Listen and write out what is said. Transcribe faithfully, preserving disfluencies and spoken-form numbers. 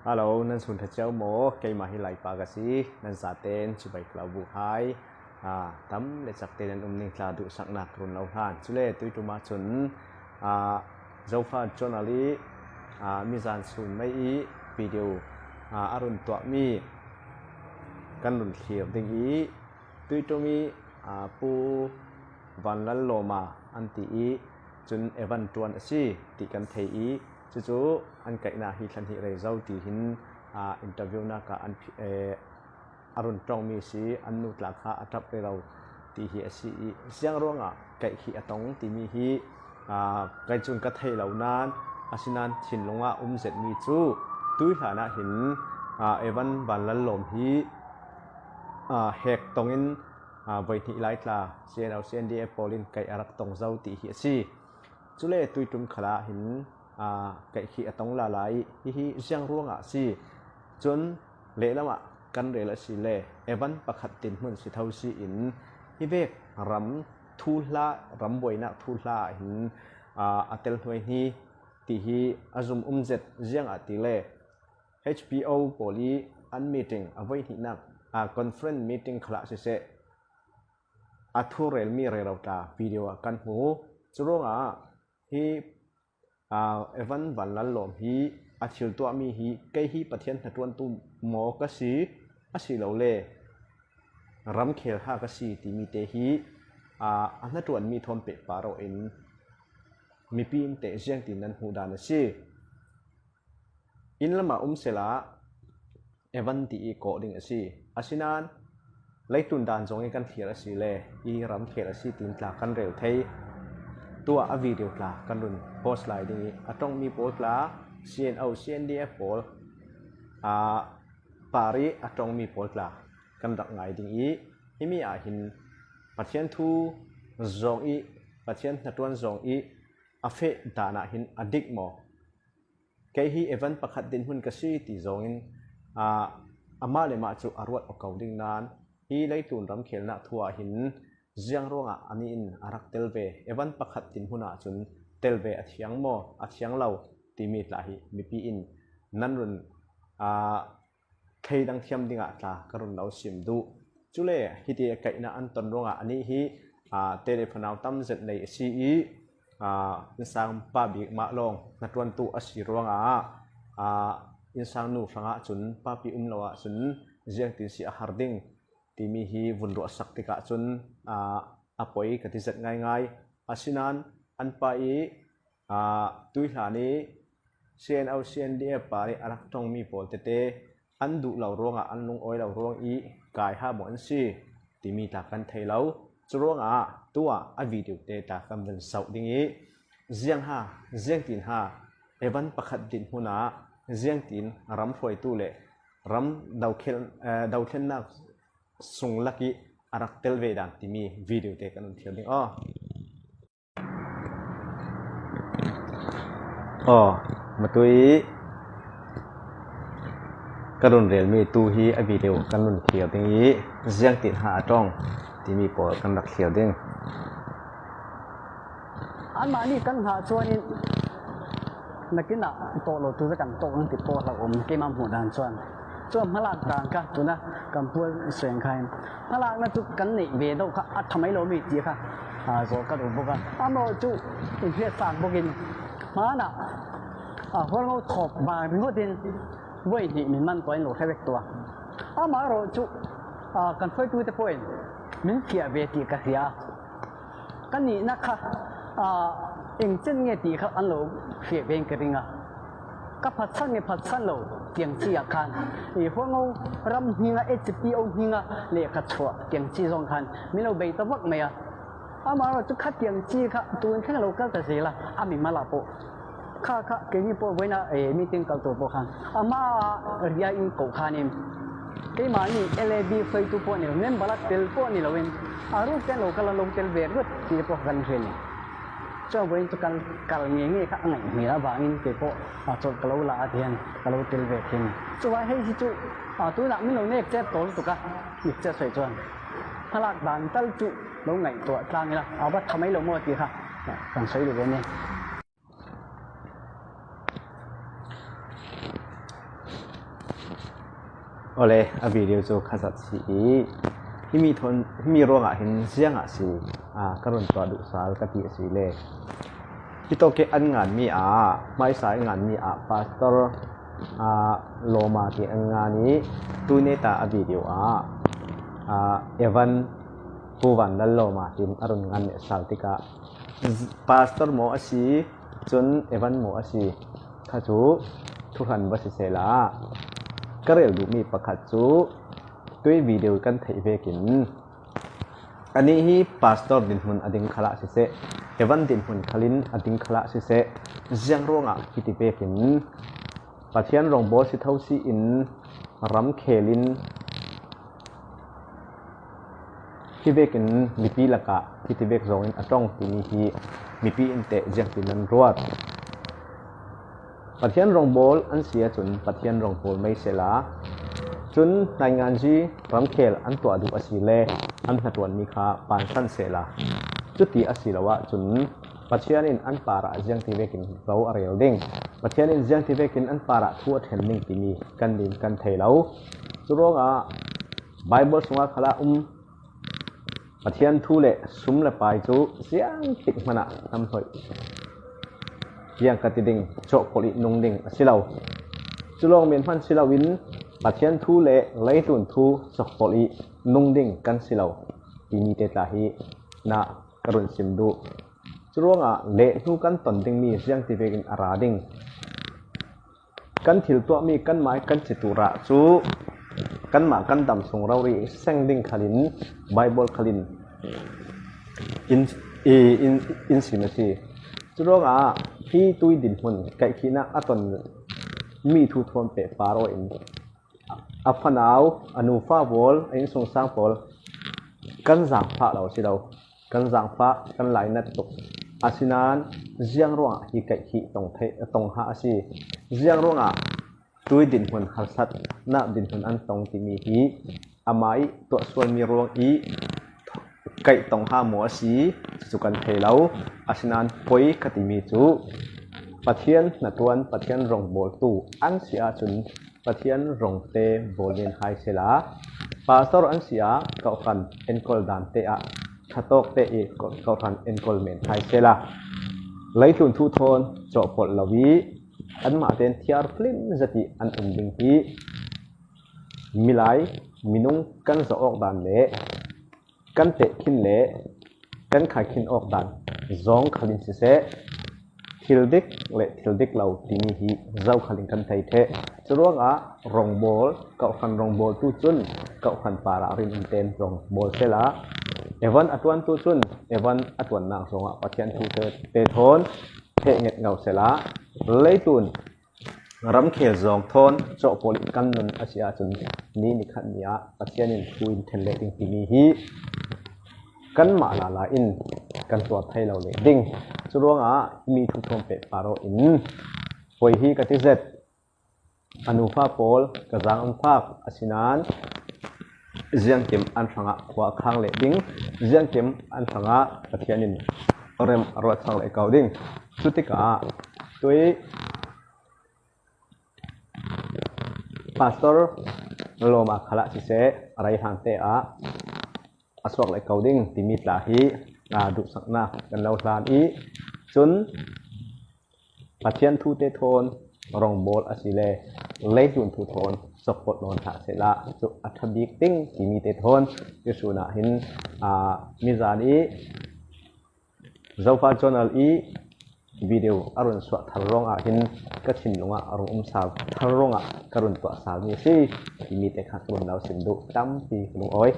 Hello, nan sun ṭha ciau maw? Keimah hi Laipa ka si, nan zaten chibai ka lo buh hai. A, tam le chakte nan um ning tla duhsakna ka run lo hlan. Cule tuituma chun, a, Zofa Channel i, a, mizan sun mai i video, a, a run tuahmi kan run thlir ding i, tuiṭum i, a, Pu Vanlal Lawma an ti i, cun Evan Tuan a si ti kan thei i, cucu an kaihna hi thla hnih rei zo ti hin, a, interview nak ah an phi-, eh, a run ṭongmi si, an nu tla kha a ṭap rero ti hi a si i, ziang ruangah kaih khi a tong timi hi, aa, kei cun ka thei lo nain, asinain thinlung ah um zetmi cu tuihlan ah hin, aa, Evan Vanlal Lawm hi, aa, hek tongin, aa, voihnih lai tla C N O, C N D F pawl in kaih a rak tong zo ti hi a si. Cule tuiṭum khalah hin, aa, kaih khi a tong lala i hihi ziang ruangah a si. Cun lehlam ah kan rel a si le Evan pakhat dinhmun si tho si in hivek ram thuhla, ram buainak thuhla ah hin, aa, a tel hnuaihni ti hi a zum um zet ziangah ti le H P O pawl i an meeting a voihnihnak, aa, conference meeting khalah siseh, a thu relmi rero tla video ah kan hmu. Curuangah hi, aa, Evan Vanlal Lawm hi a thil tuahmi hi kei hi Pathian hnaṭuantu maw ka si, asilole ramkhel ha ka si timi te hi, aa, a hnaṭuanmi thawn pehpar aw in mipi in teh ziangtin nan hmuh dan a si. Inn lamah um sehla Evan ti i kawh ding a si. Asinain leitlun dan zong i kan thlir a si le i ramkhel a si tin tla kan rel thei. Tuah a video tla kan run post lai ding i a ṭongmi pawl tla C N O, C N D F pawl, aa, par i a ṭongmi pawl tla kan rak ngai ding i himi ah hin Pathian thu zong i Pathian hnaṭuan zong i a feh dan ah hin a dik maw? Kei hi Evan pakhat dinhmun ka si ti zongin, aa, amah le mah cu a ruat aw ko ding nain hi leitlun ramkhelnak thu ah hin ziang ruangah anih in a rak tel ve, Evan pakhat dinhmun ah cun tel ve a thiang maw, a thiang lo timi tla hi mipi in nan run, aa, thleidang thiam dingah tla ka run lo sim duh. Cule hiti a kaihna an ton ruangah anih hi, aa, telephone au tam zet nei a si i, aa, innsang pa bik mah lawng hnaṭuantu a si ruangah, aa, innsang nu hrangah cun papi um lo ahcun ziangtin si a har ding timi hi vun ruahsak tikah cun, aa, a poi ka ti zet ngaingai. Asinain an pa i, aa, tuihlan i C N O, C N D F par i a rak ṭongmi pawl tete an duh lo ruangah an lungawi lo ruang i kai ha maw an si timi tla kan thei lo. Curuangah tuah a video te tla kan van zoh ding i ziang ha, ziangtin ha, Evan pakhat dinhmun ah ziangtin ram hruaitu le ram dokhel-, eh, dothlennak sung lak i a rak tel ve dan timi video te kan run thlir ding aw. Aw, matui ka run relmi tu hi a video kan run thlir ding i ziangtin ha a ṭong timi pawl kan rak thlir ding. Anmah nih kan hngah chuan in nakin ah tawh lo tu kan tawh an ti pawl a um keimah hmuh dan chuan. Chuan hmalak dan kha tuna kan puan seng kha in hmalakna chu kan neih ve deuh kha a tha mai lo mi tih kha, a, zawh ka duh bawk a. Amaherawhchu in hriatsak bawkin hmanah, a, hualngo thawp bang ringawtin vawi hnih min man tuah in lo hre vek tuah. Amaherawhchu, a, kan hruaitute pawhin min fiah ve tih ka hria a. Ka nihna kha, aa, eng chen nge tih kha an lo hriat ve in ka ring a. Ka phatsan nge phatsan lo tiang chi ah khan, i hualngo ram hninga, H P O hninga lehkha chhuah tiang chi zawng khan min lo bei ta vak mai a. Amaherawhchu khatiang chi kha tun thleng lo kal ta zel a, a mimal ah pawh. Kha kha keini pawh vawiina, eh, meeting kal tur pawh khan ama ria in koh khan in keimah nih L A B hruaitu pawh ni lo, member a tel pawh ni loin a ruk ten lo kal a lo tel ve ruat tih pawh kan hrial ni. Chuan vawiin chu kan kal nge nge kha a ngaihhmel avangin kei pawh a chawlh ka lo la a ti hian ka lo tel ve thei ni. Chuvang hei hi chu, a, tunah min lo nek chet tawl lutuk a, nek chet sawi chuan hmalak dan tal chu lo ngaihtuah tlang ila a va tha mai lo maw tih kha kan sawi lu ve ni. Awle, a video cu kha zat si i, himi, thon, himi ruangah hin ziangah si, aa, ka run tuah duh sal ka ti a si le. Hi tawk i an nganmi ah, hmaisa i nganmi ah, Pastor, aa, Lawma ti an ngan i, tuni ta a video ah, aa, Evan Pu Van Lal Lawma tin a run ngan sal tikah, Pastor maw a si, cun Evan maw a si, kha cu thuhran va sisehla, ka rel duhmi pakhat cu tui video kan theih vekin, anih hi Pastor dinhmun a ding khalah siseh, Evan dinhmun khalin a ding khalah siseh, ziang ruangah hiti vekin Pathian rongbawl si tho si in ramkhel in hi vekin mipi lakah hiti vek zongin a ṭong timi hi mipi in teh ziangtin nan ruat. Pathian rongbawl an si ahcun Pathian rongbawl mei sehla, cun nainganzi ramkhel an tuah duh a si le an hnaṭuanmi kha pansan sehla, cuti a si lo ahcun Pathian in an parah ziangti vekin ro a rel ding, Pathian in ziangti vekin an parah thu a ṭhen ding timi kan din kan thei lo. Curuangah Baibal sungah khalah um Pathian thu le sum le pai cu ziangtik hmanah hnamhloih, tiang ka ti ding, cawhpolh i nung ding a si lo. Cu lawng men hman si loin Pathian thu le leitlun thu cawhpolh i nung ding kan si lo timi te tla hi na ka run sim duh. Curuangah lehhnu kan ton dingmi ziangti vekin a ra ding. Kan thil tuahmi kanmah i kan cit uh rah cu kanmah kan dam sung rori seng ding khalin Baibal khalin in, i, in, in sim a si. Curuangah hi tui dinhmun kaihkhihnak a ton mi thu thawn pehpar aw in a fanau, a nufa pawl, a innsungsang pawl kan zaangfah lo si lo. Kan zaangfah, kan lainat tuk. Asinain ziang ruangah hi kaihkhih tong theih, tong ha a si. Ziang ruangah tui dinhmun harsatnak dinhmun an tong timi hi amah i tuahsualmi ruang i kaih tong ha maw a si, cucu kan thei lo. Asinain poi ka timi cu Pathian hnaṭuan, Pathian rongbawltu an si ahcun Pathian rongte bawl men hai sehla, pastor an si ah kawhhran enkawl dan te ah ṭhatawk te i kawhhran enkawl men hai sehla, leitlun thu thawn cawhpolh lo i anmah tein thiar flim zat i an um ding hi milai minung kan zoh awk dan le kan teh khin le kan khai khin awk dan zong khalin siseh, thil dik le thil dik lo timi hi zo khalin kan thei ṭheh. Curuangah rongbawl, kawhhran rongbawltu cun kawhhran parah rin in ten rongbawl sehla, Evan a ṭuantu cun Evan a ṭuannak zongah Pathian thu te, te thawn theh nget ngau sehla, leitlun ramkhel zong thawn cawhpolh i kan nun a si ahcun ni nikhat ni ah Pathian in thu in ṭhen leh ding timi hi kanmah lala in kan tuar thei lo leh ding. Curuangah mi thu thawn pehpar aw in poi hi ka ti zet. A nufa pawl ka zaang an fak, asinain ziangkim an hrangah khua a khang leh ding, ziangkim an hrangah Pathian in rem a ruat sang leh ko ding. Cutikah tui Pastor Lawma khalah siseh, a rei hlan te ah a suak leh ko ding timi tla hi, aa, duhsaknak kan lo hlan i, cun Pathian thu te thawn rongbawl a si le leitlun thu thawn cawhpolh nawn hlah sehla cu a ṭha bik ding timi te thawn Jesuh ah hin, aa, mizan i Zofa Channel i video a run suah thar ruangah hin ka thinlung ah a rung um sal thar ruangah ka run tuah salmi a si timi te kha ka run lo sim duh, tampi ka lungawi.